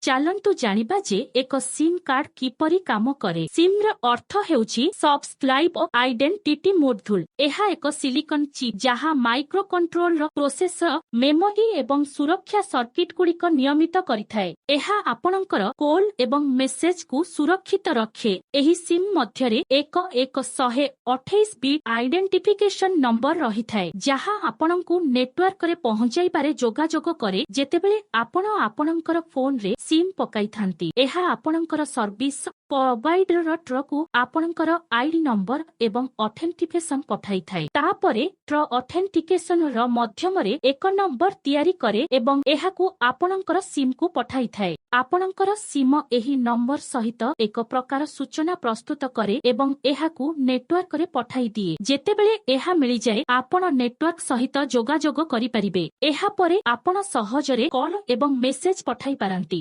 ଚାଲନ୍ତୁ ଜାଣିବା ଯେ ଏକ ସିମ୍ କାର୍ଡ କିପରି କାମ କରେ। ସିମ୍ ର ଅର୍ଥ ହେଉଛି ସବସ୍କ୍ରାଇବ ଆଇଡେଣ୍ଟିଟି ମଡ୍ୟୁଲ। ଏହା ଏକ ସିଲିକନ ଚିପ୍, ଯାହା ମାଇକ୍ରୋ କଣ୍ଟ୍ରୋଲର, ପ୍ରୋସେସର, ମେମୋରି ଏବଂ ସୁରକ୍ଷା ସର୍କିଟ ଗୁଡ଼ିକ ନିୟମିତ କରିଥାଏ। ଏହା ଆପଣଙ୍କର କଲ୍ ଏବଂ ମେସେଜକୁ ସୁରକ୍ଷିତ ରଖେ। ଏହି ସିମ୍ ମଧ୍ୟରେ ଏକ ଏକ 128 ବିଟ୍ ଆଇଡେଣ୍ଟିଫିକେସନ ନମ୍ବର ରହିଥାଏ, ଯାହା ଆପଣଙ୍କୁ ନେଟୱାର୍କରେ ପହଞ୍ଚାଇବାରେ ଯୋଗାଯୋଗ କରେ। ଯେତେବେଳେ ଆପଣ ଆପଣଙ୍କର ଫୋନରେ ସିମ୍ ପକାଇଥାନ୍ତି, ଏହା ଆପଣଙ୍କର ସର୍ଭିସ ପ୍ରୋଭାଇଡରକୁ ଆପଣଙ୍କର ଆଇଡି ନମ୍ବର ଏବଂ ଅଥେଣ୍ଟିକେସନ ପଠାଇଥାଏ। ତାପରେ ଟ୍ର ଅଥେଣ୍ଟିକେସନର ମାଧ୍ୟମରେ ଏକ ନମ୍ବର ତିଆରି କରେ ଏବଂ ଏହାକୁ ଆପଣଙ୍କର ସିମ୍କୁ ପଠାଇଥାଏ। ଆପଣଙ୍କର ସିମ ଏହି ନମ୍ବର ସହିତ ଏକ ପ୍ରକାର ସୂଚନା ପ୍ରସ୍ତୁତ କରେ ଏବଂ ଏହାକୁ ନେଟୱାର୍କରେ ପଠାଇଦିଏ। ଯେତେବେଳେ ଏହା ମିଳିଯାଏ, ଆପଣ ନେଟୱାର୍କ ସହିତ ଯୋଗାଯୋଗ କରିପାରିବେ। ଏହା ପରେ ଆପଣ ସହଜରେ କଲ୍ ଏବଂ ମେସେଜ ପଠାଇ ପାରନ୍ତି।